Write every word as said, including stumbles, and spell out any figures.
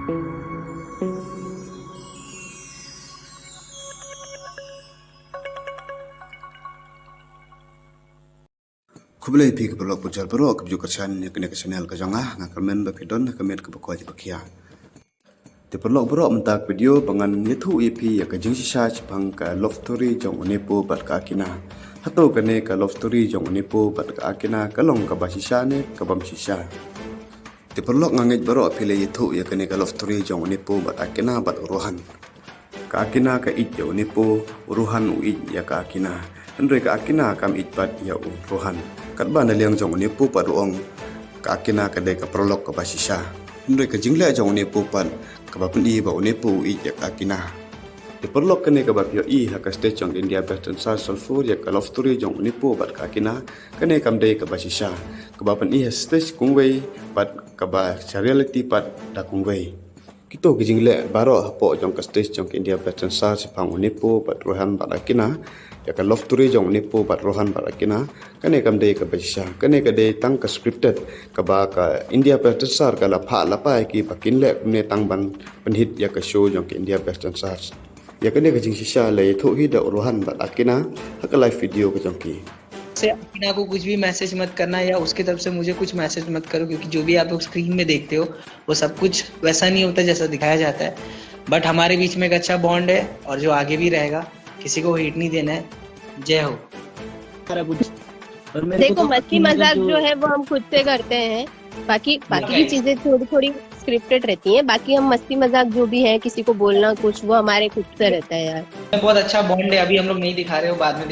Khublei ïa phi ki paralok baroh kiba ju kyrshan ïa kane ka channel ka jong nga, nga kyrmen ba phi don ha ka met kaba koit ba khiah. Te paralok baroh, mynta ka video ba ngan ïathuh ïa phi ïa ka jingshisha shaphang ka love story jong u Nepo bad ka Akina. Hato kane ka love story jong u Nepo bad ka Akina ka long kaba shisha ne kabym shisha? Te paralok, nga ngeit baroh phi la ïathuh ïa kane ka love story jong u Nepo bad Akina bad u Rohan. Ka Akina ka ïeit ïa u Nepo, u Rohan u ïeit ïa ka Akina. Hynrei ka Akina kam ïeit pat ïa u Rohan. Katba na liang jong u Nepo pat u ong ka Akina ka dei ka paralok kaba shisha. Hynrei ka jingleh jong u Nepo pat kaba pyni ba u Nepo u ïeit ïa ka Akina. Te paralok, kane kaba phi ïohi ha ka stage jong India Best Dancer Solfur ïa ka love story jong u Nepo bad ka Akina, kane kam dei kaba shisha. Kaba pyni ha stage kumwei bad kaba sha reality pat da kumwei. Kito ki jingleh baroh hapoh jong ka stage jong ka India Best Dancer shaphang u Nepo bad Rohan bad Akina, ïa ka love story jong u Nepo bad Rohan bad Akina, kane kam dei kaba shisha. Kane ka dei tang ka scripted kaba ka India Best Dancer ka la phah lypa ïa ki ba kin leh kumne tang ban pynhit ïa ka show jong ka India Best Dancer. Ïa kane ka jingshisha la ïathuh hi da u Rohan bad Akina ha ka live video ka jong ki. से अकीना को कुछ भी मैसेज मत करना या उसकी तरफ से मुझे कुछ मैसेज मत करो, क्योंकि जो भी आप लोग स्क्रीन में देखते हो वो सब कुछ वैसा नहीं होता जैसा दिखाया जाता है। बट हमारे बीच में एक अच्छा बॉन्ड है और जो आगे भी रहेगा। किसी को हेट नहीं देना है। जय हो। सारा कुछ। और मेरे को देखो, तो मस्ती अकीना का मजाक जो जो है वो हम खुद से करते हैं, बाकी बाकी की राइट। चीजें थोड़ी थोड़ी स्क्रिप्टेड रहती हैं। बाकी हम मस्ती मजाक जो भी है, किसी को बोलना कुछ, वो हमारे खुद से रहता है यार। बहुत अच्छा बॉन्ड है, अभी हम लोग नहीं दिखा रहे हो, बाद में